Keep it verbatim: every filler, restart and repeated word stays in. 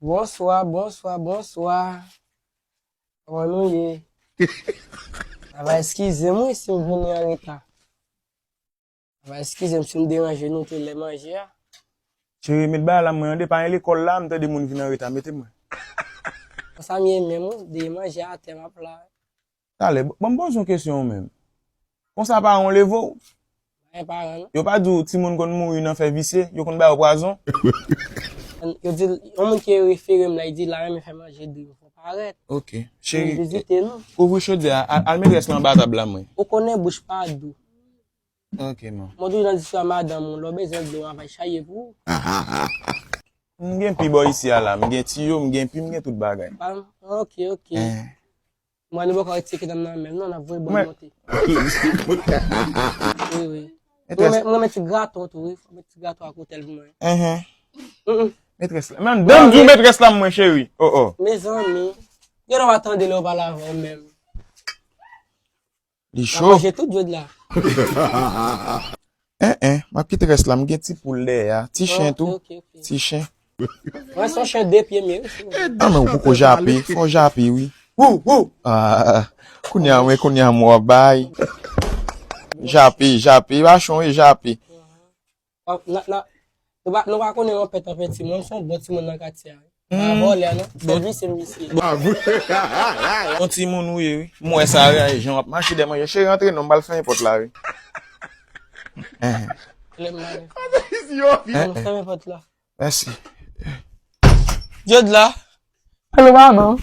Bonswa, bonswa, bonswa. Kòman nou ye? Ava eskize m wi si m vini an reta. Ava eskize m si m deranje nou te lè manje a. Cheri, met bagay la mwen ande, pa gen lekòl la, m tande moun vin an reta, mete mwen. Konsa m ye menm wi, de manje atè m ap la. Talè, ban m poze yon kesyon ou menm. Konsa paran w leve w? Gen paran non. Yo pa di w timoun konn mouri nan fè visye, yo konn ba yo pwazon? Yo di, yon moun ki refere m la, li di la renmen fè manje dri, fò parèt. Ok. Cheri, vin vizite nou. Kouvri chodyè a, al, al met rès lan anba tab la mwen. Ou konnen bouch pa dou. Ok, man. Mwen toujou nan diskisyon a madanm ou, lè w bezwen dlo, an va chaye pou ou. M gen pi bò isi a la, m gen tiyo, m gen pi, m gen tout bagay. Pa, ok, ok. Eh. Mwen, nou poko retire kidnap nan men m, non, n ap voye bò monte. Wi, wi. Mwen, mwen, mwen, ti graton tou, wi. Fò mwen ti graton ak otèl pou mwen. Enhen. Mm-mm. Metrès la. Men, dan m di w metrès la, mwen, cheri. Oh, oh. Mezanmi. Gen lè w pa tande lè w pale avè w menm. Li cho. Manje tout jodi la. En, en, m ap kite rès la, m gen ti poul dèyè a. Ti chen tou. Ok, ok, ok. Ti chen. Mwen se yon chen de pye m ye, wi. Ah, men ou poko jape, fò jape, wi. Wou, wou. Ah, kounye a, mwen, kounye a, m w ap bay. Jape, jape, pa chon, e jape. Ah, na, na, nou pa, nou pa konnen yon pèt an penti, mwen se yon bon timoun nan katye a. Pa vòlè non, sèvis se misye. Yon timoun ou ye, wi. M wè sa, wi, jan w ap mache dèyè manje. Cheri, antre non, m pral fèmen pòt la, wi. Lè m ale. An nou fèmen pòt la. Mèsi. Jod la. Alo, manman.